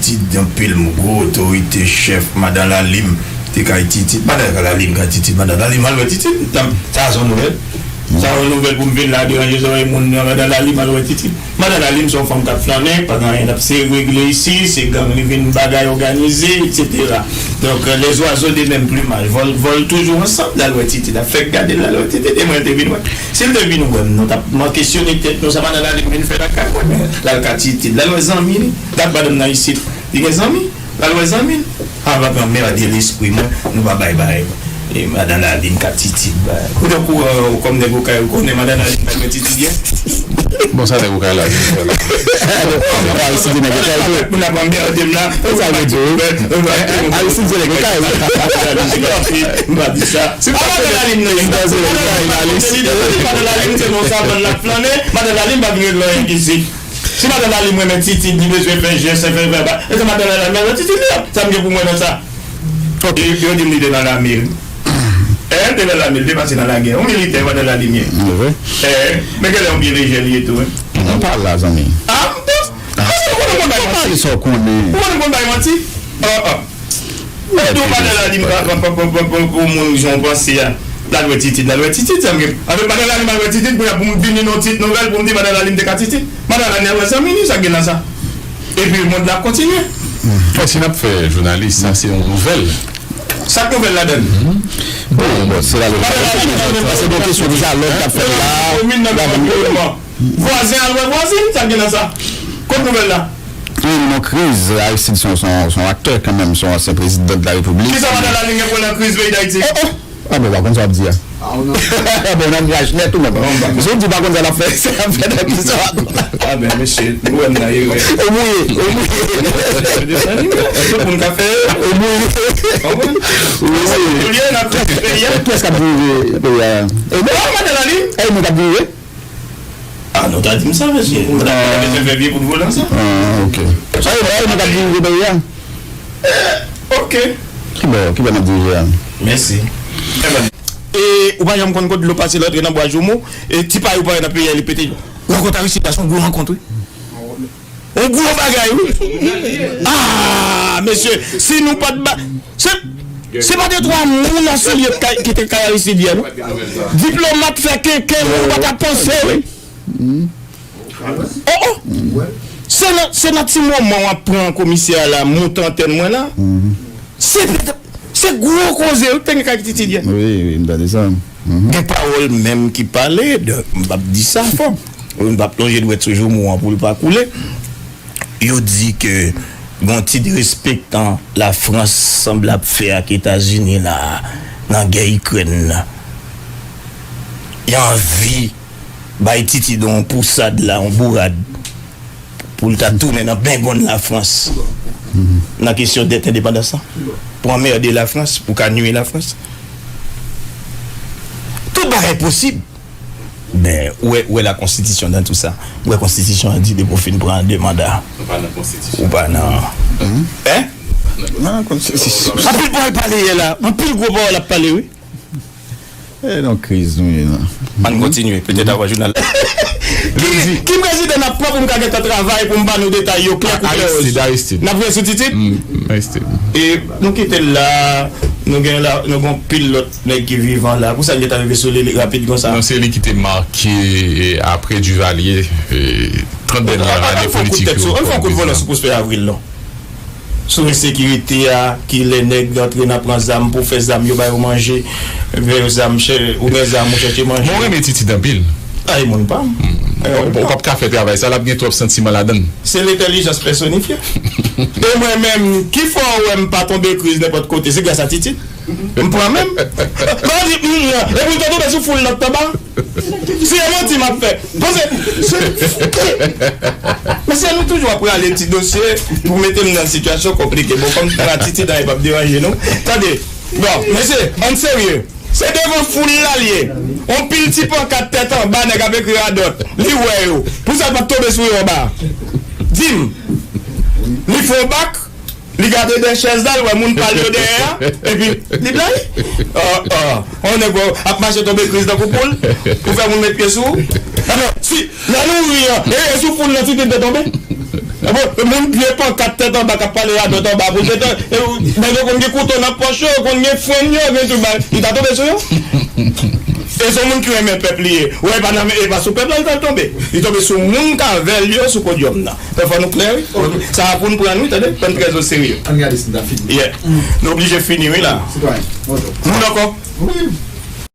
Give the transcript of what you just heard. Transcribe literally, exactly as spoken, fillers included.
Titid, anpil gwo otorite, chèf, madan Lalim te kay Titid. Madan Lalim kay Titid, madan Lalim al wè Titid. Sa se yon nouvèl? Sa se yon nouvèl pou m vin la deranje zòrèy moun nan, madan Lalim al wè Titid. Madan Lalim se yon fanm k ap flannen, pa gen anyen l ap se regle isi, se gang li vin bagay òganize, etsetera. Donk, euh, les oiseaux de même plumage volent, volent toujours ensemble, l al wè Titid, ap fè gade l, l al wè Titid, e mwen l te vin wè. Si l te vin wè m, nou t ap, m ap kesyone tèt nou, sa madan Lalim vin fè lakay mwen, men l al ka Titid, l al wè zanmi li, dat madanm nan isit, li gen zanmi, l al wè zanmi l. Ava pran mède lespri mwen, nou pa bay bay. E madan Lalim ka Titid bay. Ou tankou, euh, kòm nèg Okay, ou konnen madan Lalim bay mwen Titid yè? Bon, sa nèg Okay la vin fè la? Aristide nèg Okay tou. Moun ap anmède m la. Sa vle di, wi. Aristide se nèg Okay, wi. M pa di sa. Si madan Lalim nan, madan Lalim se nan savann l ap flannen, madan Lalim pa vin regle anyen isit. Si madan Lalim renmen Titid, li bezwen fè jès, fè vèbal. E se madan Lalim nan Titid li ye. Sa m gen pou mwen nan sa? Yo, yo di m li te nan lame, wi. Eh, li te nan lame, li te pase nan lagè. Yon militè, madan Lalim ye. Eh, men genlè yon pye lejè li ye tou, wi. Mwen pa la, zanmi. Ah, m panse ou konnen konn bay manti. Ou konnen konn bay manti? Ah, ah. Mwen di w madan Lalim pa, pa, pa, pa, pa, pa, pou moun jan w panse a. L al wè Titid, l al wè Titid, sa m gen. Avèk madan Lalim al wè Titid, kounye a pou m vini nan yon ti nouvèl pou m di madan Lalim te ka Titid. Madan Lalim al wè zanmi li, sa k gen nan sa? Epi mond la ap kontinye. Fò si n ap fè jounalis, sa se yon nouvèl. Sa k nouvèl ladan l? Bon, bon, se la. Madan Lalim, se yon kesyon dyalòg k ap fèt la. Komin nan Vwazen al wè vwazen, sa k gen nan sa? Kot nouvèl la? Wi, nou nan kriz. Aristide se yon, se yon, se yon aktè kanmenm, se yon ansyen prezidan de la repiblik. Kisa madan Lalim gen pou wè nan kriz peyi Dayiti? Oh, oh! Ah bon, w pa konn sa w ap di a. Ah bon, nan nyaj nèt ou menm. Si w di w pa konn sa l ap fè, sa l ap fè nan kriz sa w pa konn. Ah ben, mesye, nou wè m nan erè. Ou mouye, ou mouye. Tout moun ka fè erè. Ou mouye. Konprann? Ou mouye. Kiyès k ap dirije peyi a? E bon, madan Lalim. E nou k ap dirije? Ah, nou ta di m sa, mesye. Nou ta bezwen fè vye kout volan sa. Ah, ok. Sa e, e nou k ap dirije peyi a? Eh, ok. Ki bò, ki bò n ap dirije a? Mèsi. E ou pa janm konn kot dlo pase l antre nan bwa joumou, e ti pay ou pa wè nan peyi a, li pete. Rankont Aristide la se yon gwo rankont, wi. Yon gwo bagay, wi. Ah, mesye, si nou pa t ba, se, se pa de twa moun nan soulye ki te kay Aristide yè, non. Diplomat fè kenken, moun pa t ap panse, wi. Oh, oh. Se nan, se nan ti moman w ap pran komisè a la, moute antèn mwen la. Se, se gwo koze, wi, te gen kay Titid yè. Wi, wi, m tande sa. Gen pawòl menm ki pale, de, m p ap di sa fò. M p ap lonje dwèt sou joumou an pou l pa koule. Yo di ke gon ti derespektan Lafrans sanble ap fè ak Etazini la nan gè Ikrèn nan. Yo anvi bay Titid yon pousad la, yon bourad, pou l ta tounen nan bengonn Lafrans nan kesyon dèt endepandans lan, pou anmède Lafrans, pou ka nui Lafrans. Tout bagay posib. Men, ou wè, ou wè la konstitisyon nan tou sa. Ou wè konstitisyon an di depi w fin pran de manda, ou pa nan konstitisyon. Ou pa nan. Hein? Nan konstitisyon. Anpil pawòl pale yè la. Anpil gwo pawòl ap pale, wi. E nan kriz nou ye, non. Ann kontinye, petèt avan jounal la. Ki, ki prezidan n ap pran pou m ka gentan travay pou m ba nou detay yo klè kou klè wòz? Aristide, Aristide. N ap voye sou Titid? Mm, Aristide. E nou kite l la, nou gen la, nou gen pil lòt nèg ki vivan la. Pou sa l gentan rive sou li rapid konsa? Non, se li ki te make, e, apre Duvalier, e, trant dènye ane politik yo. Ann fè yon kout volan sou Pwospè Avril, non. Sou ensekirite a, kilè nèg antre nan pran zam pou fè zam, yo ba yo manje, fè yo zam, chè, ou gen zam, ou chèche manje. Mwen renmen Titid anpil. Ay, moun pa m. Ou p ap ka fè travay sa, l ap gen twòp santiman ladan l. Se lentèlijans pèsonifye. E mwen menm, ki fè w wè m pa tonbe kriz nenpòt kote, se gras a Titid. M pran men m. Bon, di, mm, epi w te tonbe sou foul lòt anba. Se yon manti m ap fè. Bon, se, se, mesye, nou toujou ap rale ti dosye pou mete m nan sitiyasyon konplike. Bon, kòm m pran Titid, anyen p ap deranje nou. Tande, bon, mesye, ann serye. Se devan foul la l ye. On pil ti pankat tèt anba, nèg ap ekri radòt. Li wè yo. Pou sa l pa t tonbe sou yo anba. Di m, li fè on bak, li gade dèyè chèz la, li wè moun pa l yo dèyè a, epi li blayi. Oh, oh. On nèg ap mache tonbe kriz tankou poul, pou fè moun met pye sou ou. Alò, si, lè nou ri an, e, e sou foul nan Titid te tonbe? Bon, moun vye pankat tèt anba k ap pale radòt anba pou tèt an, nèg yo konn gen kouto nan pòch yo, yo konn gen frenn yo, gen tout bagay. Li ta tonbe sou yo? E se yon moun ki renmen pèp li ye. Wè, e pa nan, e pa sou pèp la li pral tonbe. Li tonbe sou moun k avè l yo sou podyòm nan. Fò nou klè, wi. Sa a pou n pran, wi, tande? Fò n trè oserye. Ann gade si n ta fini. Yeah. Nou oblije fini, wi, la. Sitwayen, bonjou. Moun ankò? Wi.